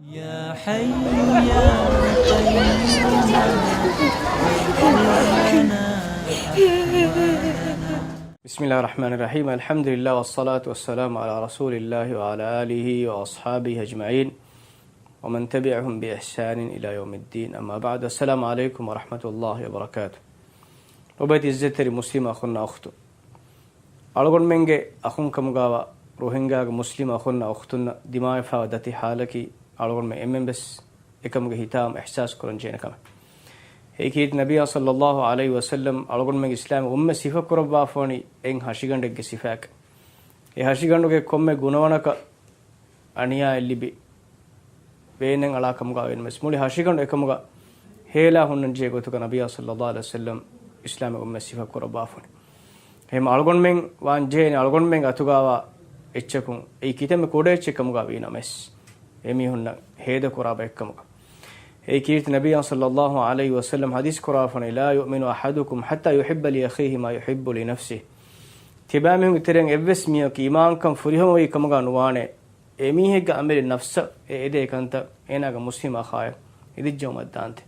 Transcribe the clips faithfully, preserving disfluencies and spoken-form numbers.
يا حي يا قيوم. بسم الله الرحمن الرحيم. الحمد لله والصلاة والسلام على رسول الله وعلى آله وأصحابه أجمعين ومن تبعهم بإحسان إلى يوم الدين. أما بعد. السلام عليكم ورحمة الله وبركاته. އޮބައިތި އިއްޒަތްތެރި މުސްލިމް އަޚުންނާ އުޚްތުން. އަޅުގަނޑުމެންގެ އަޚުން ކަމުގާވާ ރުހިންގާގެ މުސްލިމް އަޚުންނާ އުޚްތުންނަށް ދިމާވެފާވާ ދަތި ހާލަކީ އަޅުގަނޑުމެން އެންމެންވެސް އެކަމުގެ ހިތާމަ އިޙްސާސް ކުރަން ޖެހޭނެ ކަމެއް. އެއީ ކީރިތި ނަބިއްޔާ ޞައްލައްލާހު ޢަލައިހި ވަސައްލަމް އަޅުގަނޑުމެން އިސްލާމް އުއްމަތް ސިފަ ކުރައްވާފަވަނީ އެއް ހަށިގަނޑެއްގެ ސިފައަކަށް. އެ ހަށިގަނޑުގެ ކޮންމެ ގުނަވަނަކަށް އަނިޔާއެއް ލިބި ވޭނެއް އަޅާ ކަމުގާ ވީނަމަވެސް، މުޅި ހަށިގަނޑު އެކަމުގަ ހޭލާ ހުންނަން ޖެހޭ ގޮތުގަ ނަބިއްޔާ ޞައްލައްލާހު ޢަލައިހި ވަސައްލަމް އިސްލާމް އުއްމަތް ސިފަ ކުރައްވާފަވަނީ. އެހެން އަޅުގަނޑުމެން ވާން ޖެހޭނެ އަޅުގަނޑުމެން އަތުގާވާ އެއްޗަކުން އެއީ ކިތަންމެ ކުޑަ އެއްޗެއް ކަމުގާ ވީނަމަވެސް، އެމީހުންނަށް ހޭދަކުރާ ބައެއްކަމުގަ. އެއީ ކީރިތި ނަބިއްޔާ ޞައްލައްލާހު ޢަލައިހި ވަސައްލަމް ޙަދީޘް ކުރާފަވަނީ، لا يؤمن أحدكم حتى يحب لأخيه ما يحب لنفسه. ތިބާމީހުންގެ ތެރެއިން އެއްވެސް މީހަކު އީމާންކަން ފުރިހަމަވީ ކަމުގާ ނުވާނެ، އެމީހެއްގެ އަމިއްލަ ނަފްސަށް އެ އެދޭ ކަންތައް އޭނާގެ މުސްލިމް އަޚާއަށް އެދިއްޖައުމަށް ދާންތެ.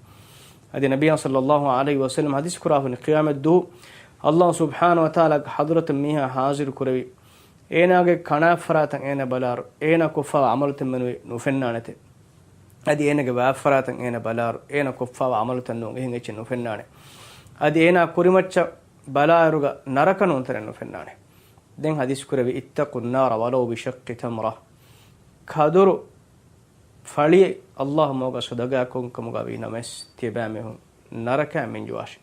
އަދި ނަބިއްޔާ ޞައްލައްލާހު ޢަލައިހި ވަސައްލަމް ޙަދީޘް ކުރާފަވަނީ، ޤިޔާމަތް ދުވަހު ﷲ ސުބްޙާނަހު ވަތަޢާލާގެ ޙަޟްރަތަށް މީހާ ޙާޟިރު ކުރެވި، އޭނާގެ ކަނާތް ފަރާތަށް އޭނާ ބަލާއިރު، އޭނާ ކޮށްފާވާ ޢަމަލުތައް މެނުވީ ނުފެންނާނެތެ. އަދި އޭނާގެ ވާތްފަރާތަށް އޭނާ ބަލާއިރު، އޭނާ ކޮށްފާވާ ޢަމަލުތައް ނޫން އެހެން އެއްޗެއް ނުފެންނާނެ. އަދި އޭނާ ކުރިމައްޗަށް ބަލާއިރުގަ ނަރަކަ ނޫން ތަނެއް ނުފެންނާނެ. ދެން ޙަދީޘް ކުރެވި، اتقوا النار ولو بشق تمرة. ކަދުރު ފަޅިއެއް ﷲ މަގުގަ ޞަދަޤާ ކޮށް ކަމުގަ ވީނަމަވެސް، ތިޔަބައިމީހުން ނަރަކައަށް މިންޖުވާށި.